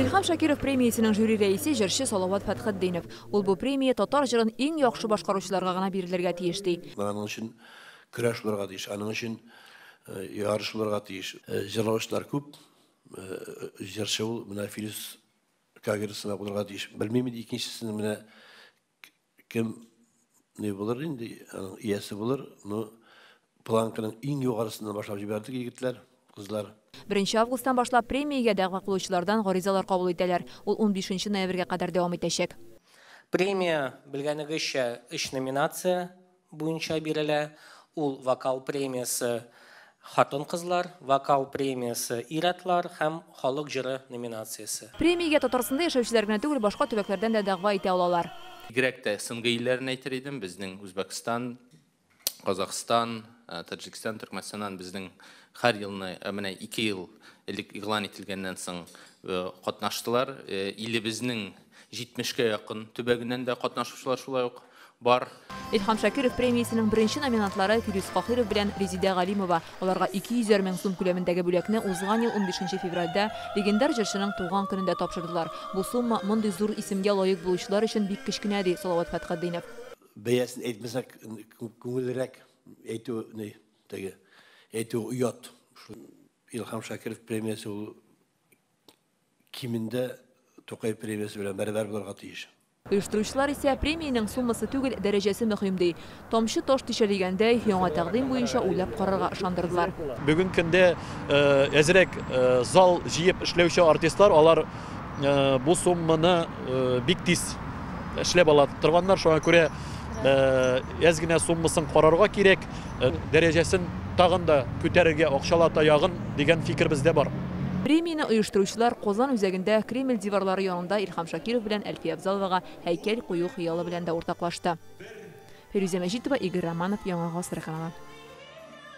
Илһам Шакиров премиясенең жюри рәисе җырчы Салават Фәтхетдинов. Ул бу премия татар җырын иң яхшы башкаручыларга гына бирелергә тиеш ди. Аның өчен көрәш булырга тиеш, аның өчен ярыш булырга тиеш. Җырлаучылар күп, җырчы ул менә Филүс Каһиров сымак булырга тиеш. Белмим инде икенчесенең менә кем ни булыр инде, аның иясе булыр. Но планканың иң югарысыннан башлап җибәрдек, егетләр, кызлар. 1 августтан башлап премиягә дәгъва кылучылардан гаризалар кабул итәләр. Ул 15 ноябрьгә кадәр дәвам итәчәк. Премия, белгәнегезчә, 3 номинация буенча бирелә. Ул вокал премиясе хатын-кызлар, вокал премиясе ир-атлар һәм халык җыры номинациясе. Премиягә Татарстанда яшәүчеләр генә түгел, башка төбәкләрдән дә дәгъва итә алалар. Бигрәк тә СНГ илләрен әйтер идем, безнең Үзбәкстан, Казахстан, Таҗикстан, Төркмәнстаннан безнең һәр елны, менә 2 ел элек игълан ителгәннән соң катнаштылар. Илебезнең 70-кә якын төбәгеннән дә катнашучылар шулай ук бар. Илһам Шакиров премиясенең беренче номинантлары Филүс Каһиров белән Резидә Галимова. Аларга 200 мең сум күләмендәге бүләкне узган ел 15 февральдә легендар җырчының туган көнендә тапшырдылар. Бу сумма мондый зур исемгә лаек булучылар өчен бик кечкенә, ди Салават Фәтхетдинов. Бәясен әйтмәсәк, күңеллерәк әйтү ни, теге әйтү оят. Илһам Шакиров премиясе ул кимендә Тукай премиясе белән бәрабәр булырга тиеш. Оештыручылар исә премиянең суммасы түгел, дәрәҗәсе мөһим ди. Тамчы таш тишә дигәндәй, яңа тәкъдим буенча уйлап карарга ышандырдылар. Бүген көндә әзрәк зал җыеп эшләүче артистлар, алар бу сумманы бик тиз эшләп ала торганнар. Шуңа күрә әз генә суммасын карарга кирәк, дәрәҗәсен тагын да күтәрергә акчалата ягын дигән фикер бездә бар. Премияне оештыручылар Казан үзәгендә Кремль диварлары янында Илһам Шакиров белән Әлфия Абзаловага һәйкәл кую хыялы белән дә уртаклашты. Фирүзә Мәҗитова, Игорь Романов, Яңа Гасыр каналы.